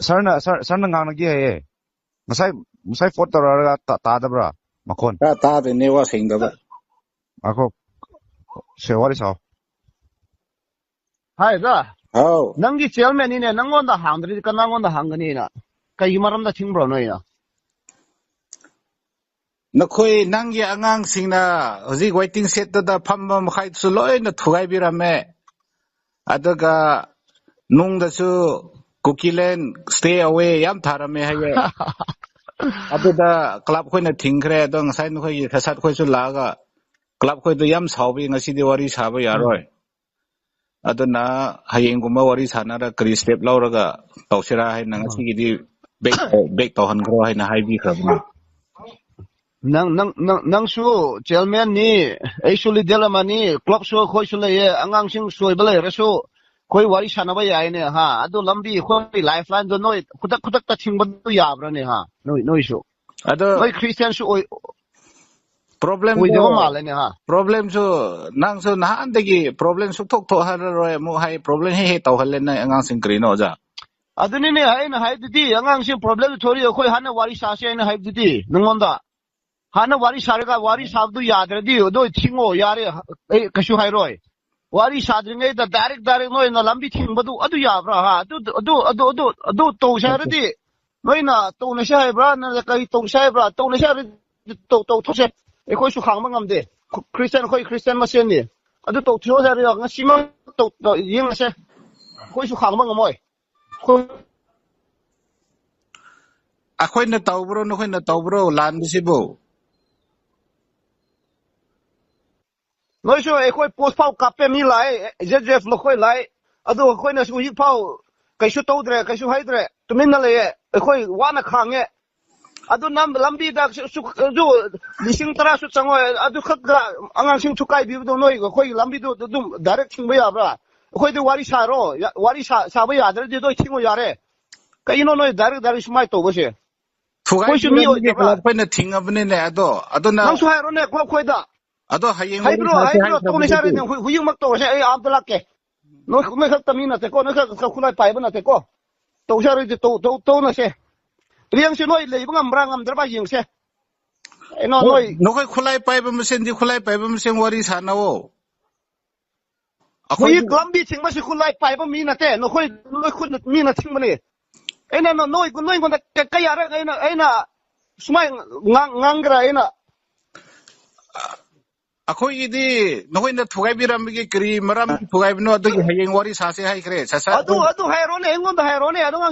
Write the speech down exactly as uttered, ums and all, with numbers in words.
ꯁꯥꯔꯅ, ꯁꯥꯔ, ꯁꯥꯔꯅ ꯉꯥꯡꯅꯒꯦ ꯍꯥꯏꯌꯦ꯫ ꯉꯁꯥꯏ, ꯉꯁꯥꯏ ꯐꯣꯟ ꯇꯧꯔꯛꯑꯒ ꯇꯥ-, ꯇꯥꯗꯕ꯭ꯔꯥ? ꯃꯈꯣꯟ꯫ ꯇꯥ-, ꯇꯥꯗꯦ, ꯅꯦꯠꯋꯥꯛ ꯁꯦꯡꯗꯕ꯫ ꯉꯥꯏꯈꯣ꯫ ꯁꯦ, ꯋꯥꯔꯤ ꯁꯥꯎ꯫ ꯍꯥꯏꯗ꯫ ꯍꯥꯎ꯫ ꯅꯪꯒꯤ ꯆꯤꯌꯔꯃꯦꯟꯅꯤꯅꯦ, ꯅꯪꯉꯣꯟꯗ ꯍꯥꯡꯗ꯭ꯔꯗꯤ ꯀꯅꯥꯉꯣꯟꯗ ꯍꯥꯡꯒꯅꯤꯅ? ꯀꯩꯒꯤ ꯃꯔꯝꯗ ꯊꯤꯡꯕ꯭ꯔꯣ ꯅꯣꯏꯅ? ꯅꯈꯣꯏ, ꯅꯪꯒꯤ ꯑꯉꯥꯡꯁꯤꯡꯅ ꯍꯧꯖꯤꯛ ꯋꯦꯇꯤꯡ ꯁꯦꯠꯇꯨꯗ ꯐꯝꯕ ꯃꯈꯩꯗꯨꯁꯨ ꯂꯣꯏꯅ ꯊꯨꯒꯥꯏꯕꯤꯔꯝꯃꯦ꯫ ꯑꯗꯨꯒ ꯅꯨꯡꯗꯁꯨ "Kukiland, stay away" ꯌꯥꯝ ꯊꯥꯔꯝꯃꯦ ꯍꯥꯏꯌꯦ꯫ ꯑꯗꯨꯗ ꯀ꯭ꯂꯕ ꯈꯣꯏꯅ ꯊꯤꯡꯈ꯭ꯔꯦ꯫ ꯑꯗꯣ ꯉꯁꯥꯏ ꯅꯈꯣꯏꯒꯤ ꯈꯁꯥꯠ ꯈꯣꯏꯁꯨ ꯂꯥꯛꯑꯒ ꯀ꯭ꯂꯕ ꯈꯣꯏꯗꯣ ꯌꯥꯝ ꯁꯥꯎꯕꯤ, "ꯉꯁꯤꯗꯤ ꯋꯥꯔꯤ ꯁꯥꯕ ꯌꯥꯔꯣꯏ꯫ ꯑꯗꯨꯅ ꯍꯌꯦꯡꯒꯨꯝꯕ ꯋꯥꯔꯤ ꯁꯥꯟꯅꯔ ꯀꯔꯤ ꯁ꯭ꯇꯦꯞ ꯂꯧꯔꯒ ꯇꯧꯁꯤꯔꯥ ꯍꯥꯏꯅ ꯉꯁꯤꯒꯤꯗꯤ ꯕꯦꯛ, ꯕꯦꯛ ꯇꯧꯍꯟꯈ꯭ꯔꯣ" ꯍꯥꯏꯅ ꯍꯥꯏꯕꯤꯈ꯭ꯔꯕꯅꯤ꯫ ꯅꯪ, ꯅꯪ, ꯅꯪ, ꯅꯪꯁꯨ ꯆꯤꯌꯔꯃꯦꯟꯅꯤ, ꯑꯩꯁꯨ ꯂꯤꯗꯔ ꯑꯃꯅꯤ, ꯀ꯭ꯂꯕꯁꯨ ꯑꯩꯈꯣꯏꯁꯨ ꯂꯩꯌꯦ, ꯑꯉꯥꯡꯁꯤꯡ ꯁꯣꯏꯕ ꯂꯩꯔꯁꯨ ꯑꯩꯈꯣꯏ ꯋꯥꯔꯤ ꯁꯥꯟꯅꯕ ꯌꯥꯏꯅꯦ, ꯍꯥ? ꯑꯗꯨ ꯂꯝꯕꯤ ꯑꯩꯈꯣꯏ ꯂꯥꯏꯐ ꯂꯥꯏꯟꯗꯣ ꯅꯣꯏ ꯈꯨꯗꯛ ꯈꯨꯗꯛꯇ ꯊꯤꯡꯕꯗꯨ ꯌꯥꯕ꯭ꯔꯥꯅꯦ, ꯍꯥ? ꯅꯣꯏ, ꯅꯣꯏꯁꯨ꯫ ꯑꯗꯣ ꯅꯣꯏ ꯈ꯭ꯔꯤꯁꯇꯤꯌꯥꯟꯁꯨ ꯑꯣꯏ-, ꯄ꯭ꯔꯣꯕ꯭ꯂꯦꯝꯗꯣ, ꯑꯣꯏꯗꯕ ꯃꯥꯜꯂꯦꯅꯦ, ꯍꯥ? ꯄ꯭ꯔꯣꯕ꯭ꯂꯦꯝꯁꯨ ꯅꯪꯁꯨ ꯅꯍꯥꯟꯗꯒꯤ ꯄ꯭ꯔꯣꯕ꯭ꯂꯦꯝ ꯁꯨꯛꯊꯣꯛ ꯊꯣꯛꯍꯜꯂꯔꯣꯏ ꯑꯃꯨꯛ ꯍꯥꯏ, ꯄ꯭ꯔꯣꯕ꯭ꯂꯦꯝ ꯍꯦꯛ ꯍꯦꯛ ꯇꯧꯍꯜꯂꯦ ꯅꯣꯏ ꯑꯉꯥꯡꯁꯤꯡ, ꯀꯔꯤꯅꯣ ꯑꯣꯖꯥ? ꯑꯗꯨꯅꯤꯅꯦ ꯑꯩꯅ ꯍꯥꯏꯗꯨꯗꯤ, ꯑꯉꯥꯡꯁꯤꯡ ꯄ꯭ꯔꯣꯕ꯭ꯂꯦꯝ ꯊꯣꯛꯏ, ꯑꯩꯈꯣꯏ ꯍꯥꯟꯅ ꯋꯥꯔꯤ ꯁꯥꯁꯦ ꯍꯥꯏꯅ ꯍꯥꯏꯕꯗꯨꯗꯤ ꯅꯉꯣꯟꯗ꯫ ꯍꯥꯟꯅ ꯋꯥꯔꯤ ꯁꯥꯔꯒ ꯋꯥꯔꯤ ꯁꯥꯕꯗꯨ ꯌꯥꯗ꯭ꯔꯗꯤ ꯑꯗꯨ ꯊꯤꯡꯉꯣ, ꯌꯥꯔꯦ, ꯑꯩ ꯀꯩꯁꯨ ꯍꯥꯏꯔꯣꯏ꯫ ꯋꯥꯔꯤ ꯁꯥꯗ꯭ꯔꯤꯉꯩꯗ ꯗꯥꯏꯔꯦꯛ ꯗꯥꯏꯔꯦꯛ ꯅꯣꯏꯅ ꯂꯝꯕꯤ ꯊꯤꯡꯕꯗꯨ ꯑꯗꯨ ꯌꯥꯕ꯭ꯔꯥ? ꯍꯥ? ꯑꯗꯨ, ꯑꯗꯨ, ꯑꯗꯨ, ꯑꯗꯨ, ꯑꯗꯨ ꯇꯧꯁꯦ ꯍꯥꯏꯔꯗꯤ ꯅꯣꯏꯅ ꯇꯧꯅꯁꯦ ꯍꯥꯏꯕ꯭ꯔꯥ? ꯅꯠꯇ꯭ꯔꯒ ꯀꯔꯤ ꯇꯧꯁꯦ ꯍꯥꯏꯕ꯭ꯔꯥ? ꯇꯧꯅꯁꯦ ꯍꯥꯏꯔꯗꯤ ꯇꯧ-, ꯇꯧꯊꯣꯛꯁꯦ꯫ ꯑꯩꯈꯣꯏꯁꯨ ꯈꯥꯡꯕ ꯉꯝꯗꯦ꯫ ꯈꯨ-, ꯈ꯭ꯔꯤꯁꯇꯤꯌꯥꯟ, ꯑꯩꯈꯣꯏ ꯈ꯭ꯔꯤꯁꯇꯤꯌꯥꯟ ꯃꯁꯦꯟꯅꯤ꯫ ꯑꯗꯨ ꯇꯧꯊꯣꯛꯁꯦ ꯍꯥꯏꯔꯗꯤ ꯉꯁꯤꯃꯛ ꯇꯧ-, ꯇꯧ-, ꯌꯦꯡꯉꯁꯦ꯫ ꯑꯩꯈꯣꯏꯁꯨ ꯈꯥꯡꯕ ꯉꯝꯃꯣꯏ꯫ ꯑꯩꯈꯣꯏ ꯑꯩꯈꯣꯏꯅ ꯇꯧꯕ꯭ꯔꯣ, ꯅꯈꯣꯏꯅ ꯇꯧꯕ꯭ꯔꯣ ꯂꯥꯟꯕꯁꯤꯕꯨ? ꯅꯣꯏꯁꯨ ꯑꯩꯈꯣꯏ ꯄꯣꯁ ꯐꯥꯎ ꯀꯥꯞꯄꯦ, ꯃꯤ ꯂꯥꯛꯑꯦ, ꯖꯦ ꯖꯦ ꯑꯦꯐ ꯃꯈꯣꯏ ꯂꯥꯛꯑꯦ꯫ ꯑꯗꯨ ꯑꯩꯈꯣꯏꯅꯁꯨ ꯍꯧꯖꯤꯛ ꯐꯥꯎ ꯀꯩꯁꯨ ꯇꯧꯗ꯭ꯔꯦ, ꯀꯩꯁꯨ ꯍꯥꯏꯗ꯭ꯔꯦ, ꯇꯨꯃꯤꯟꯅ ꯂꯩꯌꯦ꯫ ꯑꯩꯈꯣꯏ ꯋꯥꯅ ꯈꯥꯡꯉꯦ꯫ ꯑꯗꯨ ꯅꯝ-, ꯂꯝꯕꯤꯗ ꯁꯨ-, ꯁꯨ-, ꯑꯗꯨ ꯂꯤꯁꯤꯡ ꯇꯔꯥꯁꯨ ꯆꯪꯉꯣꯏ, ꯑꯗꯨ ꯈꯛꯇ ꯑꯉꯥꯡꯁꯤꯡ ꯊꯨꯀꯥꯏꯕꯤꯕꯗꯣ ꯅꯣꯏ ꯑꯩꯈꯣꯏꯒꯤ ꯂꯝꯕꯤꯗꯨ ꯑꯗꯨꯝ ꯗꯥꯏꯔꯦꯛ ꯊꯤꯡꯕ ꯌꯥꯕ꯭ꯔꯥ? ꯑꯩꯈꯣꯏꯗꯤ ꯋꯥꯔꯤ ꯁꯥꯔꯣ, ꯌꯥ-, ꯋꯥꯔꯤ ꯁꯥ-, ꯁꯥꯕ ꯌꯥꯗ꯭ꯔꯗꯤ ꯅꯣꯏ ꯊꯤꯡꯉꯣ ꯌꯥꯔꯦ꯫ ꯀꯩꯅꯣ ꯅꯣꯏ ꯗꯥꯏꯔꯦꯛ ꯗꯥꯏꯔꯦꯛ ꯁꯨꯃꯥꯏꯅ ꯇꯧꯕꯁꯦ? ꯑꯩꯈꯣꯏꯁꯨ ꯃꯤ ꯊꯨꯒꯥꯏꯕꯤꯕꯗꯒꯤ ꯑꯣꯏꯗꯕ꯭ꯔꯥ? ꯀ꯭ꯂꯕ ꯑꯩꯈꯣꯏꯅ ꯊꯤꯡꯉꯕꯅꯤꯅꯦ꯫ ꯑꯗꯣ, ꯑꯗꯨꯅ ꯅꯪꯁꯨ ꯍꯥꯏꯔꯣꯅꯦ ꯀ꯭ꯂꯕ ꯈꯣꯏꯗ꯫ ꯑꯗꯣ ꯍꯌꯦꯡ ꯋꯥꯔꯤ ꯍꯥꯏꯕ꯭ꯔꯣ, ꯁꯥꯁꯦ ꯍꯥꯏꯕ꯭ꯔꯣ? ꯍꯥꯏꯈ꯭ꯔꯕꯗꯨꯗꯤ꯫ ꯇꯧꯅꯤ ꯁꯥꯔꯦꯅꯦ, ꯍꯨꯏ-, ꯍꯨꯏꯌꯨꯝꯃꯛ ꯇꯧꯔꯁꯦ, ꯑꯩ ꯑꯥꯗ ꯂꯥꯛꯀꯦ꯫ ꯅꯣꯏ, ꯅꯣꯏ ꯈꯛꯇ ꯃꯤ ꯅꯠꯇꯦꯀꯣ, ꯅꯣꯏ ꯈꯛ ꯈꯨꯠꯂꯥꯏ ꯄꯥꯏꯕ ꯅꯠꯇꯦꯀꯣ꯫ ꯇꯧꯁꯦ ꯍꯥꯏꯔꯗꯤ ꯇꯧ ꯇꯧ ꯇꯧꯅꯁꯦ꯫ ꯌꯦꯡꯁꯦ ꯅꯣꯏ ꯂꯩꯕ ꯉꯝꯕ꯭ꯔꯥ ꯉꯝꯗ꯭ꯔꯕ ꯌꯦꯡꯁꯦ꯫ ꯑꯩꯅ ꯅꯣꯏ ꯅꯈꯣꯏ ꯈꯨꯠꯂꯥꯏ ꯄꯥꯏꯕ ꯃꯁꯦꯟꯗꯤ ꯈꯨꯠꯂꯥꯏ ꯄꯥꯏꯕ ꯃꯁꯦꯟ ꯋꯥꯔꯤ ꯁꯥꯟꯅꯧꯑꯣ꯫ ꯑꯩꯈꯣꯏ ꯍꯧꯖꯤꯛ ꯂꯝꯕꯤ ꯊꯤꯡꯕꯁꯤ ꯈꯨꯠꯂꯥꯏ ꯄꯥꯏꯕ ꯃꯤ ꯅꯠꯇꯦ, ꯅꯈꯣꯏ ꯅꯣꯏ ꯈꯨꯠꯅ ꯃꯤꯅ ꯊꯤꯡꯕꯅꯤ꯫ ꯑꯩꯅ ꯅ- ꯅꯣꯏ ꯅꯣꯏꯉꯣꯟꯗ ꯀ- ꯀꯌꯥꯔꯛ ꯑꯩꯅ ꯑꯩꯅ ꯁꯨꯃꯥꯏꯅ ꯉꯥꯡ- ꯉꯥꯡꯒꯦꯔꯥ ꯑꯩꯅ ꯑꯩꯈꯣꯏꯒꯤꯗꯤ ꯅꯈꯣꯏꯅ ꯊꯨꯒꯥꯏꯕꯤꯔꯝꯕꯒꯤ ꯀꯔꯤ ꯃꯔꯝꯒꯤ ꯊꯨꯒꯥꯏꯕꯅꯣ ꯑꯗꯨꯒꯤ ꯍꯌꯦꯡ ꯋꯥꯔꯤ ꯁꯥꯁꯦ ꯍꯥꯏꯈ꯭ꯔꯦ꯫ ꯁꯥ- ꯁꯥ- ꯑꯗꯨ ꯑꯗꯨ ꯍꯥꯏꯔꯣꯅꯦ, ꯑꯩꯉꯣꯟꯗ ꯍꯥꯏꯔꯣꯅꯦ꯫ ꯑꯗꯨ